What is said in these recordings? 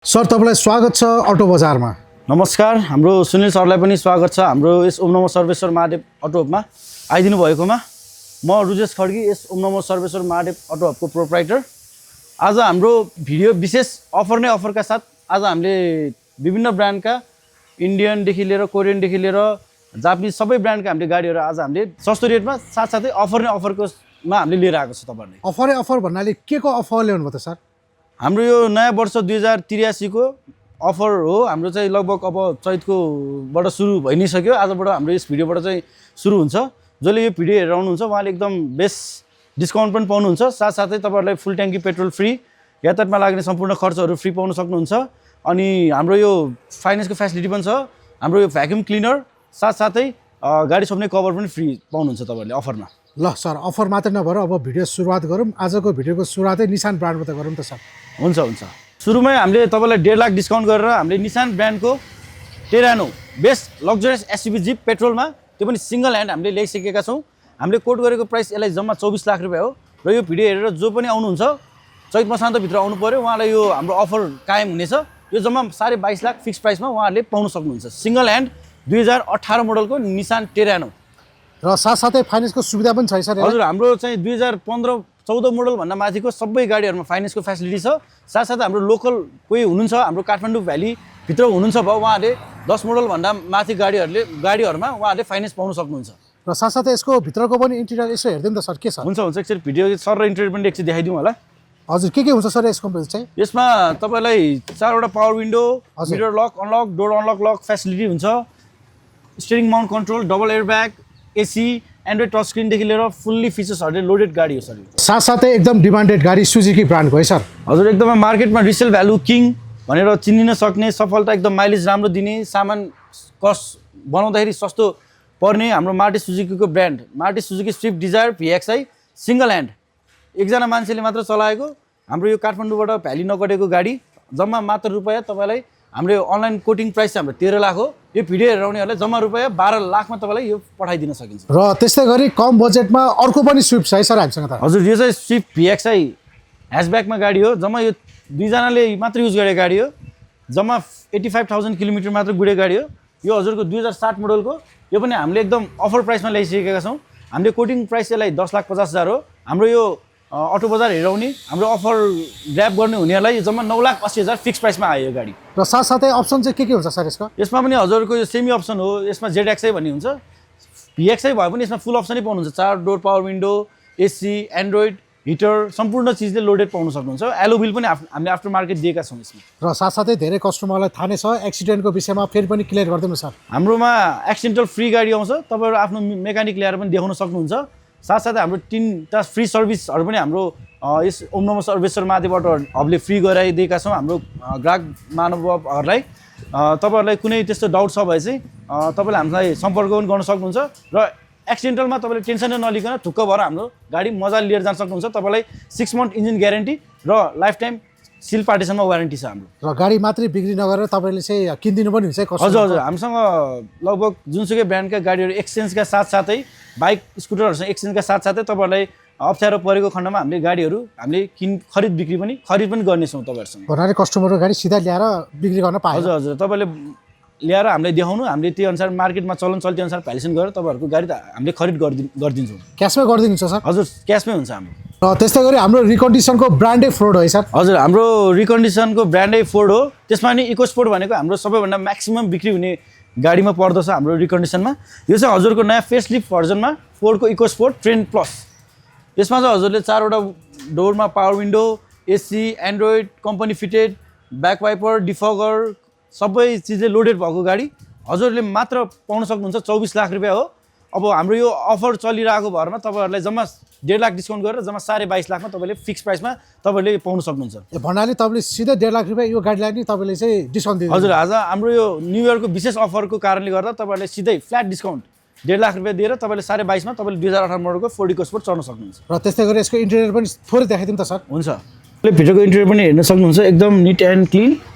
Sir तपाईलाई स्वागत छ अटो बजारमा। नमस्कार, हाम्रो सुनिल सरलाई पनि स्वागत छ हाम्रो यस ओम नमो सर्वेश्वर महादेव अटो हबमा आइदिनु भएकोमा। म रुजेश खड्गी, यस ओम नमो सर्वेश्वर महादेव अटो हबको प्रोप्राइटर। आज हाम्रो भिडियो विशेष अफर नै अफरका साथ आज हामीले विभिन्न ब्रान्डका इन्डियनदेखि लिएर कोरियनदेखि लिएर जापानिज सबै ब्रान्डका हामीले गाडीहरू आज हामीले सस्तो रेटमा साथसाथै अफर नै अफरकोमा हामीले लिएर आएको छ। तपाईँहरूले अफरै अफर भन्नाले के को अफर ल्याउनु भयो त सर? हाम्रो यो नयाँ वर्ष 2083 को अफर हो। हाम्रो चाहिँ लगभग अब चैतकोबाट सुरु भइ नै सक्यो। आजबाट हाम्रो यस भिडियोबाट चाहिँ सुरु हुन्छ। जसले यो भिडियो हेरेर आउनुहुन्छ उहाँले एकदम बेस्ट डिस्काउन्ट पनि पाउनुहुन्छ। साथसाथै तपाईँहरूलाई फुल ट्याङ्की पेट्रोल फ्री, यातायातमा लाग्ने सम्पूर्ण खर्चहरू फ्री पाउन सक्नुहुन्छ। अनि हाम्रो यो फाइनेन्सको फेसिलिटी पनि छ। हाम्रो यो भ्याक्युम क्लिनर साथसाथै गाडी छोप्ने कभर पनि फ्री पाउनुहुन्छ तपाईँहरूले अफरमा। ल सर, अफर मात्र नभएर अब भिडियो सुरुवात गरौँ। आजको भिडियोको सुरुवातै निसान ब्रान्डबाट गरौँ त सर। हुन्छ हुन्छ। सुरुमै हामीले तपाईँलाई 1.5 लाख डिस्काउन्ट गरेर हामीले निसान ब्रान्डको Terrano best luxurious SUV jeep पेट्रोलमा, त्यो पनि सिङ्गल ह्यान्ड हामीले ल्याइसकेका छौँ। हामीले कोट गरेको प्राइस यसलाई जम्मा 24 लाख रुपियाँ हो। र यो भिडियो हेरेर जो पनि आउनुहुन्छ चैत मसान्तभित्र आउनु पऱ्यो, उहाँलाई यो हाम्रो अफर कायम हुनेछ। यो जम्मा 22.5 लाख फिक्स प्राइसमा उहाँहरूले पाउन सक्नुहुन्छ। सिङ्गल ह्यान्ड 2018 मोडलको निसान टेरानो र साथसाथै फाइनेन्सको सुविधा पनि छ सर? हजुर, हाम्रो चाहिँ 2015-14 मोडल भन्दा माथिको सबै गाडीहरूमा फाइनेन्सको फेसिलिटी छ। साथसाथै हाम्रो लोकल कोही हुनुहुन्छ, हाम्रो काठमाडौँ भ्यालीभित्र हुनुहुन्छ भयो, उहाँहरूले 10 मोडलभन्दा माथि गाडीहरूमा उहाँहरूले फाइनेन्स पाउन सक्नुहुन्छ। र साथसाथै यसको भित्रको पनि इन्टिरियर यसो हेरिदिउँ त सर, के छ? हुन्छ हुन्छ, एकचोटि भिडियो सर र इन्टेरियर पनि एकचोटि देखाइदिउँ होला। हजुर, के हुन्छ सर यसको चाहिँ? यसमा तपाईँलाई 4वटा power window, mirror lock unlock, door unlock lock facility हुन्छ। Steering mount control, double air bag, AC, android touch स्क्रिनदेखि लिएर फुल्ली फिचर्सहरूले लोडेड गाडी हो सर। साथसाथै एकदम डिमान्डेड गाडी सुजुकी ब्रान्डको है सर? हजुर, एकदमै मार्केटमा रिसेल भ्यालु किङ भनेर चिनिन सक्ने, सफलता एकदम माइलेज राम्रो दिने, सामान कस्ट बनाउँदाखेरि सस्तो पर्ने हाम्रो मारुति सुजुकीको brand Maruti Suzuki swift dzire VXI single hand एकजना मान्छेले मात्र चलाएको हाम्रो यो काठमाडौँबाट भ्याली नगटेको गाडी जम्मा मात्र रुपियाँ तपाईँलाई हाम्रो अनलाइन कोटिङ प्राइस चाहिँ हाम्रो 13 लाख हो। यो भिडियो हेरेर आउनेहरूलाई जम्मा रुपियाँ 12 लाखमा तपाईँलाई यो पठाइदिन सकिन्छ। र त्यस्तै गरी कम बजेटमा अर्को पनि स्विफ्ट छ है सर हामीसँग त? हजुर, यो चाहिँ स्विफ्ट VXI ह्याचब्याकमा गाडी हो। जम्मा यो 2 जनाले मात्र युज गरेको गाडी हो। जम्मा 85,000 किलोमिटर मात्र गुडेको गाडी हो। यो हजुरको 2007 मोडलको। यो पनि हामीले एकदम अफर प्राइसमा ल्याइसकेका छौँ। हामीले कोटिङ प्राइस यसलाई 10,50,000 हो। हाम्रो यो अटो बजार हेरेर आउने हाम्रो अफर ग्र्याब गर्ने हुनेहरूलाई जम्मा 9,80,000 फिक्स प्राइसमा आयो यो गाडी। र साथसाथै अप्सन चाहिँ के हुन्छ सर यसको? यसमा पनि हजुरको यो सेमी अप्सन हो। यसमा ZXI भन्ने हुन्छ। VXI भए पनि यसमा फुल अप्सनै पाउनुहुन्छ। 4 door power window, AC, android heater सम्पूर्ण चिजले लोडेड पाउन सक्नुहुन्छ। एलो व्हिल पनि हामीले आफ्टर मार्केट दिएका छौँ यसमा। र साथसाथै धेरै कस्टमरलाई थाहा नै छ एक्सिडेन्टको विषयमा फेरि पनि क्लियर गरिदिनु सर। हाम्रोमा एक्सिडेन्टल फ्री गाडी आउँछ। तपाईँहरू आफ्नो मेकानिक ल्याएर पनि देखाउन सक्नुहुन्छ। साथसाथै हाम्रो 3टा फ्री सर्भिसहरू पनि हाम्रो यस ओम नमो सर्वेश्वर महादेव अटो हबले फ्री गराइदिएका छौँ हाम्रो ग्राहक महानुभावहरूलाई। तपाईँहरूलाई कुनै त्यस्तो डाउट छ भए चाहिँ तपाईँले हामीलाई सम्पर्क पनि गर्न सक्नुहुन्छ। र एक्सिडेन्टलमा तपाईँले टेन्सन नलिकन ढुक्क भएर हाम्रो गाडी मजाले लिएर जान सक्नुहुन्छ। तपाईँलाई 6 मन्थ इन्जिन ग्यारेन्टी र लाइफ टाइम सिल पार्टिसनमा वारेन्टी छ हाम्रो। र गाडी मात्रै बिक्री नगरेर तपाईँले चाहिँ किनिदिनु पनि हुन्छ? हजुर हजुर, हामीसँग लगभग जुनसुकै ब्रान्डका गाडीहरू एक्सचेन्जका साथसाथै बाइक स्कुटरहरूसँग एक्सचेन्जका साथसाथै तपाईँहरूलाई अप्ठ्यारो परेको खण्डमा हामीले गाडीहरू हामीले खरिद पनि गर्नेछौँ तपाईँहरूसँग। भन्नाले कस्टमरको गाडी सिधा ल्याएर बिक्री गर्न पाए? हजुर हजुर, तपाईँले ल्याएर हामीलाई देखाउनु, हामीले त्यो अनुसार मार्केटमा चल्ती अनुसार भ्यालुएसन गरेर तपाईँहरूको गाडी त हामीले खरिद गरिदिन्छौँ। क्यासमै गरिदिनुहुन्छ सर? हजुर, क्यासमै हुन्छ हाम्रो। र त्यस्तै गरी हाम्रो रिकन्डिसनको ब्रान्डै फोर्ड हो है सर? हजुर, हाम्रो रिकन्डिसनको ब्रान्डै फोर्ड हो। त्यसमा नि इको स्पोर्ट भनेको हाम्रो सबैभन्दा म्याक्सिमम बिक्री हुने गाडीमा पर्दछ हाम्रो रिकन्डिसनमा। यो चाहिँ हजुरको नयाँ फेसलिफ्ट भर्जनमा फोर्डको इको स्पोर्ट ट्रेन्ड प्लस। यसमा चाहिँ हजुरले 4वटा डोरमा power window, AC, android company fitted, back wiper, defogger सबै चिजले लोडेड भएको गाडी हजुरले मात्र पाउन सक्नुहुन्छ। 24 लाख रुपियाँ हो। अब हाम्रो यो अफर चलिरहेको भरमा तपाईँहरूलाई जम्मा 1.5 लाख डिस्काउन्ट गरेर जम्मा 22.5 लाखमा तपाईँले फिक्स प्राइसमा तपाईँले पाउन सक्नुहुन्छ। भन्नाले तपाईँले सिधै 1.5 लाख रुपियाँ यो गाडीलाई नि तपाईँले चाहिँ डिस्काउन्ट दिनु? हजुर, आज हाम्रो यो न्यू इयरको विशेष अफरको कारणले गर्दा तपाईँहरूले सिधै फ्ल्याट डिस्काउन्ट 1.5 लाख रुपियाँ दिएर तपाईँले 22.5मा तपाईँले 2018 मोडलको फोर्ड इको स्पोर्ट चढ्न सक्नुहुन्छ। र त्यस्तै गरी यसको इन्टेरियर पनि थोरै देखाइदिउँ त सर? हुन्छ, भिडियोको इन्टेरियर पनि हेर्न सक्नुहुन्छ। एकदम निट एन्ड क्लिन,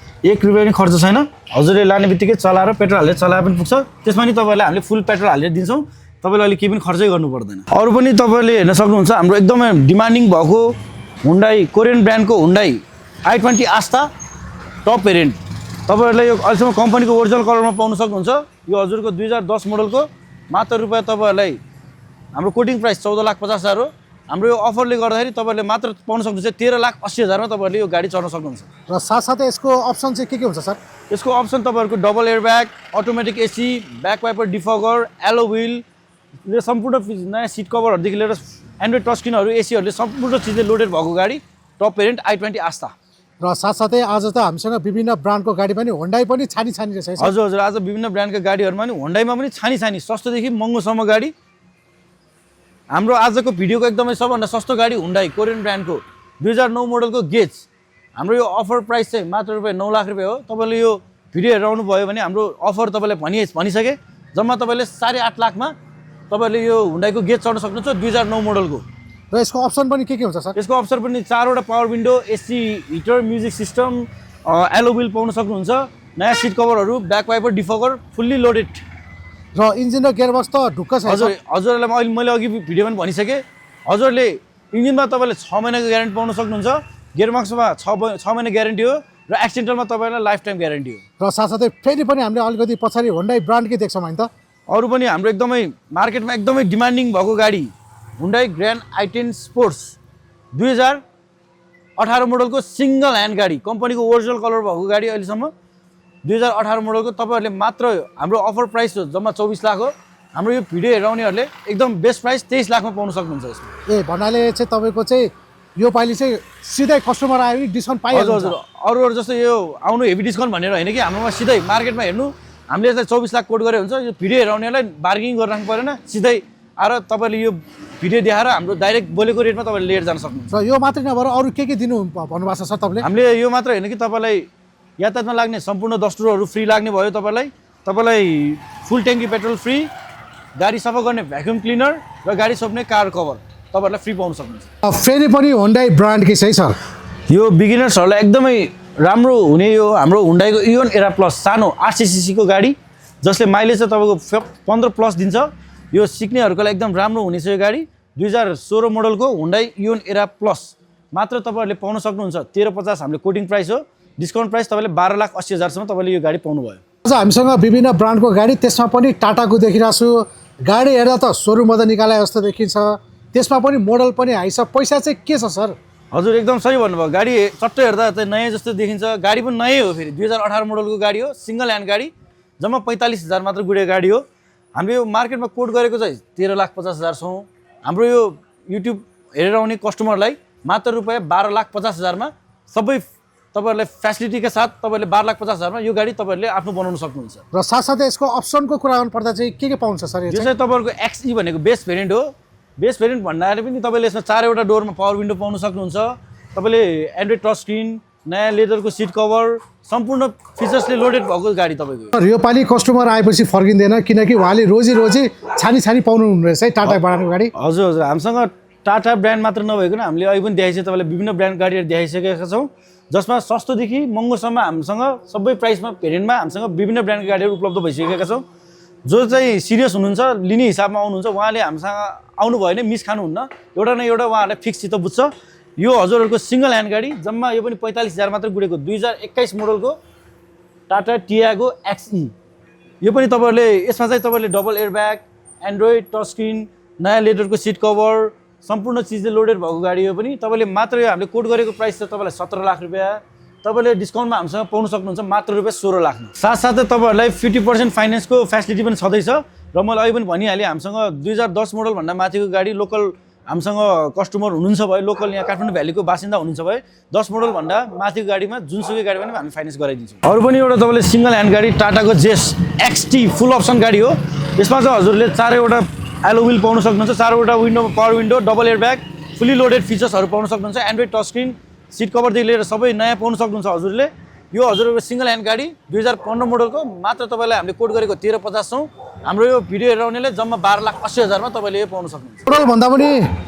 1 रुपियाँ पनि खर्च छैन। हजुरले लाने बित्तिकै चलाएर पेट्रोल हालेर चलाए पनि पुग्छ। त्यसमा नि तपाईँलाई हामीले फुल पेट्रोल हालेर दिन्छौँ। तपाईँले अहिले केही पनि खर्चै गर्नु पर्दैन। अरू पनि तपाईँले हेर्न सक्नुहुन्छ। हाम्रो एकदमै डिमान्डिङ भएको हुन्डाई कोरियन ब्रान्डको हुन्डाई i20 आस्था टप भेरिएन्ट तपाईँहरूलाई यो अहिलेसम्म कम्पनीको ओरिजिनल कलरमा पाउन सक्नुहुन्छ। यो हजुरको 2010 मोडलको मात्र रुपियाँ तपाईँहरूलाई हाम्रो कोटिङ प्राइस 14,50,000 हो। हाम्रो यो अफरले गर्दाखेरि तपाईँहरूले मात्र पाउन सक्नुहुन्छ 13,80,000मा तपाईँहरूले यो गाडी चढ्न सक्नुहुन्छ। र साथसाथै यसको अप्सन चाहिँ के हुन्छ सर? यसको अप्सन तपाईँहरूको double airbag, automatic AC, back wiper defogger, alloy wheel, यो सम्पूर्ण नयाँ सिट कभरहरूदेखि लिएर एन्ड्रोइड टच स्क्रिनहरू, एसीहरूले सम्पूर्ण चिजले लोडेड भएको गाडी टप भेरिएन्ट i20 आस्था। र साथसाथै आज त हामीसँग विभिन्न ब्रान्डको गाडी पनि होन्डाई पनि छानी रहेछ है सर? हजुर हजुर, आज विभिन्न ब्रान्डका गाडीहरूमा पनि होन्डाईमा पनि छानी सस्तोदेखि महँगोसम्म गाडी। हाम्रो आजको भिडियोको एकदमै सबभन्दा सस्तो गाडी होन्डाई कोरियन ब्रान्डको 2009 मोडलको गेज। हाम्रो यो अफर प्राइस चाहिँ मात्र रुपियाँ 9 लाख रुपियाँ हो। तपाईँले यो भिडियो हेरेर आउनुभयो भने हाम्रो अफर तपाईँले भनिसके, जम्मा तपाईँले 8.5 लाखमा तपाईँले यो होन्डाईको गेज चढ्न सक्नुहुन्छ 2009 मोडलको। र यसको अप्सन पनि के हुन्छ सर? यसको अप्सन पनि 4वटा power window, AC heater, music system, alloy wheel पाउन सक्नुहुन्छ, नयाँ सिट कभरहरू, back wiper defogger, fully loaded. र इन्जिन र गियरबक्स त ढुक्क छ? हजुरहरूलाई मैले अघि भिडियो पनि भनिसकेँ। हजुरले इन्जिनमा तपाईँले 6 महिनाको ग्यारेन्टी पाउन सक्नुहुन्छ, गियरबक्समा 6 महिना ग्यारेन्टी हो, र एक्सिडेन्टलमा तपाईँलाई लाइफ टाइम ग्यारेन्टी हो। र साथसाथै फेरि पनि हामीले अलिकति पछाडि होन्डाई ब्रान्डकै देख्छौँ होइन त? अरू पनि हाम्रो एकदमै मार्केटमा एकदमै डिमान्डिङ भएको गाडी होन्डाई ग्रान्ड i10 स्पोर्ट्स 2018 मोडलको सिङ्गल ह्यान्ड गाडी, कम्पनीको ओरिजिनल कलर भएको गाडी। अहिलेसम्म 2018 मोडलको तपाईँहरूले मात्र हाम्रो अफर प्राइस हो जम्मा 24 लाख हो। हाम्रो यो भिडियो हेराउनेहरूले एकदम बेस्ट प्राइस 23 लाखमा पाउन सक्नुहुन्छ यसमा। ए भन्नाले चाहिँ तपाईँको चाहिँ यो पालि चाहिँ सिधै कस्टमर आयो भने डिस्काउन्ट पाइहाल्छ? हजुर, अरू जस्तो यो आउनु हेभी डिस्काउन्ट भनेर होइन कि, हाम्रोमा सिधै मार्केटमा हेर्नु हामीले यसलाई 24 लाख कोट गरे हुन्छ। यो भिडियो हेराउनेलाई बार्गेनिङ गर्न राख्नु परेन, सिधै आएर तपाईँले यो भिडियो देखाएर हाम्रो डाइरेक्ट बोलेको रेटमा तपाईँले लिएर जान सक्नुहुन्छ। र यो मात्रै नभएर अरू के दिनु भन्नुभएको छ सर तपाईँले? हामीले यो मात्र होइन कि तपाईँलाई यातायातमा लाग्ने सम्पूर्ण दस्टुरहरू फ्री लाग्ने भयो। तपाईँलाई फुल ट्याङ्की पेट्रोल फ्री, गाडी सफा गर्ने भ्याक्युम क्लिनर र गाडी सोप्ने कार कभर तपाईँहरूलाई फ्री पाउन सक्नुहुन्छ। फेरि पनि होन्डाई ब्रान्डकै छ है सर? यो बिगिनर्सहरूलाई एकदमै राम्रो हुने यो हाम्रो होन्डाईको इयोन एरा प्लस सानो 800cc को गाडी, जसले माइलेज चाहिँ तपाईँको 15+ दिन्छ। यो सिक्नेहरूको लागि एकदम राम्रो हुनेछ यो गाडी। 2016 मोडलको होन्डाई इयोन एरा प्लस मात्र तपाईँहरूले पाउन सक्नुहुन्छ 13,50,000 हामीले कोटिङ प्राइस हो। डिस्काउन्ट प्राइस तपाईँले 12,80,000सम्म तपाईँले यो गाडी पाउनुभयो। आज हामीसँग विभिन्न ब्रान्डको गाडी, त्यसमा पनि टाटाको देखिरहेको छु। गाडी हेर्दा त सोरुममा त निकाले जस्तो देखिन्छ, त्यसमा पनि मोडल पनि हाई छ। पैसा चाहिँ के छ सर? हजुर एकदम सही भन्नुभयो। गाडी चट्टै हेर्दा चाहिँ नयाँ जस्तो देखिन्छ, गाडी पनि नयाँ हो। फेरि 2018 मोडलको गाडी हो, सिङ्गल ह्यान्ड गाडी, जम्मा 45,000 मात्र गुडेको गाडी हो। हामीले यो मार्केटमा कोट गरेको चाहिँ 13,50,000 हाम्रो यो युट्युब हेरेर आउने कस्टमरलाई मात्र रुपियाँ 12,50,000मा सबै तपाईँहरूलाई फेसिलिटीका साथ तपाईँहरूले 12,50,000मा यो गाडी तपाईँहरूले आफ्नो बनाउन सक्नुहुन्छ। र साथसाथै यसको अप्सनको कुरा गर्नुपर्दा चाहिँ के पाउँछ सर? यो चाहिँ तपाईँहरूको XE भनेको बेस्ट भेरिएन्ट हो। बेस्ट भेरिएन्ट भन्दाखेरि पनि तपाईँले यसमा 4वटा डोरमा पावर विन्डो पाउन सक्नुहुन्छ। तपाईँले एन्ड्रोइड टच स्क्रिन, नयाँ लेदरको सिट कभर, सम्पूर्ण फिचर्सले लोडेड भएको गाडी तपाईँको। यो पालि कस्टमर आएपछि फर्किँदैन, किनकि उहाँले रोजी छानी पाउनु हुँदो रहेछ है टाटा ब्रान्डको गाडी। हजुर, हामीसँग टाटा ब्रान्ड मात्र नभइकन हामीले अहिले पनि देखाइसक्यो, तपाईँलाई विभिन्न ब्रान्ड गाडीहरू देखाइसकेका छौँ, जसमा सस्तोदेखि महँगोसम्म हामीसँग सबै प्राइसमा भेरिएन्टमा हामीसँग विभिन्न ब्रान्डका गाडीहरू उपलब्ध भइसकेका छौँ। जो चाहिँ सिरियस हुनुहुन्छ, लिने हिसाबमा आउनुहुन्छ, उहाँले हामीसँग आउनुभयो भने मिस खानुहुन्न। एउटा न एउटा उहाँहरूलाई फिक्स चित्त बुझ्छ। यो हजुरहरूको सिङ्गल ह्यान्ड गाडी, जम्मा यो पनि 45,000 मात्र गुडेको 2021 मोडलको टाटा टियागो XE। यो पनि तपाईँहरूले यसमा चाहिँ तपाईँले double airbag, Android touch screen, नयाँ लेदरको सिट कभर, सम्पूर्ण चिजले लोडेड भएको गाडी हो। पनि तपाईँले मात्र यो हामीले कोट गरेको प्राइस चाहिँ तपाईँलाई 17 लाख रुपियाँ, तपाईँले डिस्काउन्टमा हामीसँग पाउन सक्नुहुन्छ मात्र रुपियाँ 16 लाखमा। साथसाथै तपाईँहरूलाई 50% फाइनेन्सको फेसिलिटी पनि छँदैछ। र मैले अहिले पनि भनिहालेँ, हामीसँग 2010 मोडलभन्दा माथिको गाडी लोकल हामीसँग कस्टमर हुनुहुन्छ भए, लोकल यहाँ काठमाडौँ भ्यालीको बासिन्दा हुनुहुन्छ भए 10 मोडलभन्दा माथिको गाडीमा जुनसुकै गाडी पनि हामी फाइनेन्स गराइदिन्छौँ। अरू पनि एउटा तपाईँले सिङ्गल ह्यान्ड गाडी टाटाको जेस XT फुल अप्सन गाडी हो। यसमा चाहिँ हजुरले 4वटा एलो व्हिल पाउन सक्नुहुन्छ, 4वटा window power window, double airbag, fully loaded फिचर्सहरू पाउन सक्नुहुन्छ, एन्ड्रोइड टच स्क्रिन, सिट कभरदेखि लिएर सबै नयाँ पाउन सक्नुहुन्छ हजुरले। यो हजुरको सिङ्गल ह्यान्ड गाडी 2015 मोडलको मात्र तपाईँलाई हामीले कोट गरेको 13,50,000। हाम्रो यो भिडियो हेराउनेले जम्मा 12,80,000मा तपाईँले यो पाउन सक्नुहुन्छ। मोडलभन्दा पनि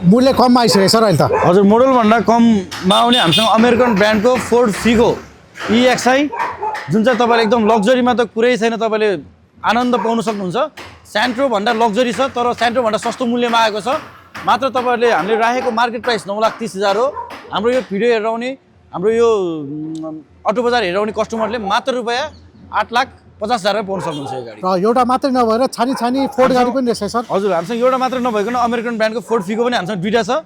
मूल्य कममा आइसकेको सर अहिले त? हजुर, मोडलभन्दा कममा आउने हामीसँग अमेरिकन ब्रान्डको फोर्ड फिगो EXI, जुन चाहिँ तपाईँले एकदम लग्जरीमा त कुरै छैन, तपाईँले आनन्द पाउन सक्नुहुन्छ। स्यान्ट्रोभन्दा लग्जरी छ, तर स्यान्ट्रोभन्दा सस्तो मूल्यमा आएको छ। मात्र तपाईँहरूले हामीले राखेको मार्केट प्राइस 9,30,000 हो। हाम्रो यो भिडियो हेराउने हाम्रो यो अटो बजार हेरेर आउने कस्टमरले मात्र रुपियाँ 8,50,000 पाउन सक्नुहुन्छ यो गाडी। र एउटा मात्रै नभएर छानी फोर्ड गाडी पनि रहेछ सर। हजुर, हामीसँग एउटा मात्र नभइकन अमेरिकन ब्रान्डको फोर्ड फिगो पनि हामीसँग दुईवटा छ।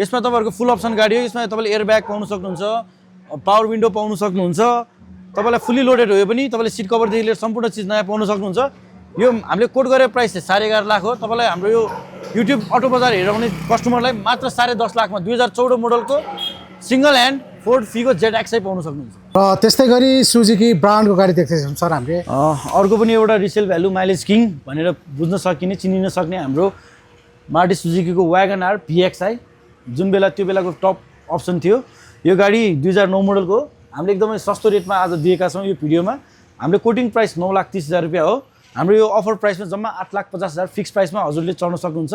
यसमा तपाईँहरूको फुल अप्सन गाडी हो। यसमा तपाईँले एयरब्याग पाउन सक्नुहुन्छ, पावर विन्डो पाउन सक्नुहुन्छ। तपाईँलाई फुल्ली लोडेड हो पनि, तपाईँले सिट कभरदेखि लिएर सम्पूर्ण चिज नयाँ पाउन सक्नुहुन्छ। यो हामीले कोट गरेर प्राइस चाहिँ 11.5 लाख हो। तपाईँलाई हाम्रो यो युट्युब अटो बजार हेरेर आउने कस्टमरलाई मात्र 10.5 लाखमा 2014 मोडलको single hand Ford Figo ZXi पाउन सक्नुहुन्छ। र त्यस्तै गरी सुजुकी ब्रान्डको गाडी देख्दैछौँ सर हामीले। अर्को पनि एउटा रिसेल भ्यालु माइलेज किङ भनेर बुझ्न सकिने, चिनिन सक्ने हाम्रो मारुति सुजुकीको WagonR PXi, जुन बेला त्यो बेलाको टप अप्सन थियो। यो गाडी 2009 मोडलको हो। हामीले एकदमै सस्तो रेटमा आज दिएका छौँ। यो भिडियोमा हामीले कोटिङ प्राइस 9,30,000 रुपियाँ हो। हाम्रो यो अफर प्राइसमा जम्मा 8,50,000 फिक्स प्राइसमा हजुरले चढ्न सक्नुहुन्छ।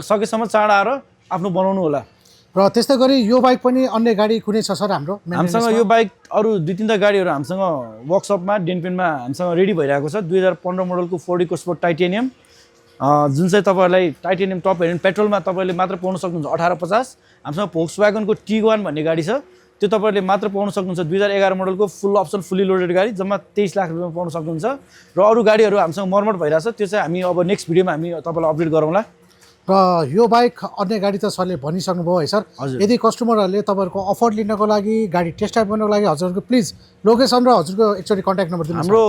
सकेसम्म चाँडो आएर आफ्नो बनाउनु होला। र त्यस्तै गरी यो बाइक पनि अन्य गाडी कुनै छ सर हाम्रो? हामीसँग यो बाइक अरू 2-3 गाडीहरू हामीसँग वर्कसपमा डेनपेनमा हामीसँग रेडी भइरहेको छ। 2015 मोडलको फोर्ड इकोस्पोर्ट टाइटेनियम, जुन चाहिँ तपाईँहरूलाई टाइटेनियम टप हेरेन पेट्रोलमा तपाईँले मात्र पाउन सक्नुहुन्छ 1850। हामीसँग भोक्सवागनको टिगवान भन्ने गाडी छ, त्यो तपाईँहरूले मात्र पाउन सक्नुहुन्छ 2011 मोडलको फुल अप्सन फुल्ली लोडेड गाडी, जम्मा 23 लाख रुपियाँमा पाउन सक्नुहुन्छ। र अरू गाडीहरू हामीसँग मर्मत भइरहेछ, त्यो चाहिँ हामी अब नेक्स्ट भिडियोमा हामी तपाईँलाई अपडेट गरौँला। र यो बाइक अन्य गाडी त सरले भनिसक्नुभयो है सर। यदि कस्टमरहरूले तपाईँहरूको अफर लिनको लागि, गाडी टेस्ट ड्राइभ गर्नको लागि हजुरको प्लिज लोकेसन र हजुरको एकचोटि कन्ट्याक्ट नम्बर दिनुहोस्। हाम्रो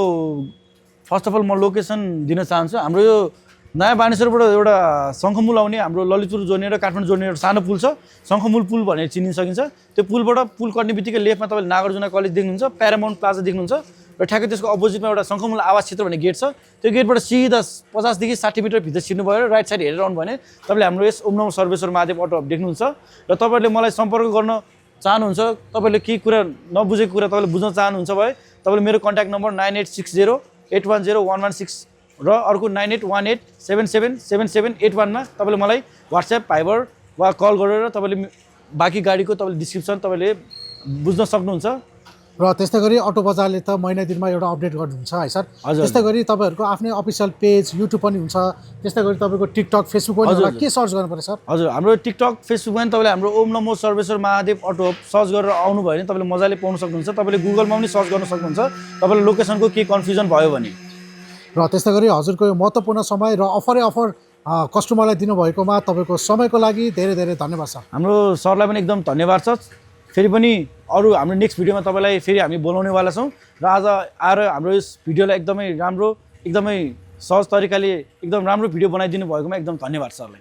फर्स्ट अफ अल म लोकेसन दिन चाहन्छु। हाम्रो यो नयाँ बानेश्वरबाट एउटा शङ्खमुल आउने, हाम्रो ललितपुर जोड्ने र काठमाडौँ जोड्ने एउटा सानो पुल छ, शङ्खमुल पुल भनेर चिनिन सकिन्छ। त्यो पुलबाट पुल कट्ने बित्तिकै लेफ्टमा तपाईँले नागार्जुन कलेज देख्नुहुन्छ, प्यारामाउन्ट प्लाजा देख्नुहुन्छ, र ठ्याक्कै त्यसको अपोजिटमा एउटा शङ्खमुल आवास क्षेत्र भन्ने गेट छ। त्यो गेटबाट सिधा 50 देखि 60 मिटर भित्र छिर्नु भयो, राइट साइड हेरेर आउनु भने तपाईँले हाम्रो यस ओम नमो सर्वेश्वर महादेव अटो हब देख्नुहुन्छ। र तपाईँहरूले मलाई सम्पर्क गर्न चाहनुहुन्छ, तपाईँले केही कुरा नबुझेको कुरा तपाईँले बुझ्न चाहनुहुन्छ भए तपाईँले मेरो कन्ट्याक्ट नम्बर 9860810116 र अर्को 9818777781मा तपाईँले मलाई व्हाट्सएप, भाइबर वा कल गरेर तपाईँले बाँकी गाडीको तपाईँले डिस्क्रिप्सन तपाईँले बुझ्न सक्नुहुन्छ। र त्यस्तै गरी अटो बजारले त महिना दिनमा एउटा अपडेट गर्नुहुन्छ है सर। त्यस्तै गरी तपाईँहरूको आफ्नै अफिसियल पेज युट्युब पनि हुन्छ, त्यस्तै गरी तपाईँको टिकटक फेसबुक पनि होला, के सर्च गर्नु पर्छ सर? हजुर, हाम्रो टिकटक फेसबुकमा पनि तपाईँले हाम्रो ओम नमो Sarveshwar Mahadev auto hub search गरेर आउनुभयो भने तपाईँले मजाले पाउन सक्नुहुन्छ। तपाईँले गुगलमा पनि सर्च गर्न सक्नुहुन्छ, तपाईँले लोकेसनको केही कन्फ्युजन भयो भने। र त्यस्तै गरी हजुरको यो महत्त्वपूर्ण समय र अफर कस्टमरलाई दिनुभएकोमा तपाईँको समयको लागि धेरै धेरै धन्यवाद सर। हाम्रो सरलाई पनि एकदम धन्यवाद छ। फेरि पनि अरू हाम्रो नेक्स्ट भिडियोमा तपाईँलाई फेरि हामी बोलाउनेवाला छौँ। र आज आएर हाम्रो यस भिडियोलाई एकदमै राम्रो, एकदमै सहज तरिकाले एकदम राम्रो भिडियो बनाइदिनु भएकोमा एकदम धन्यवाद सरलाई।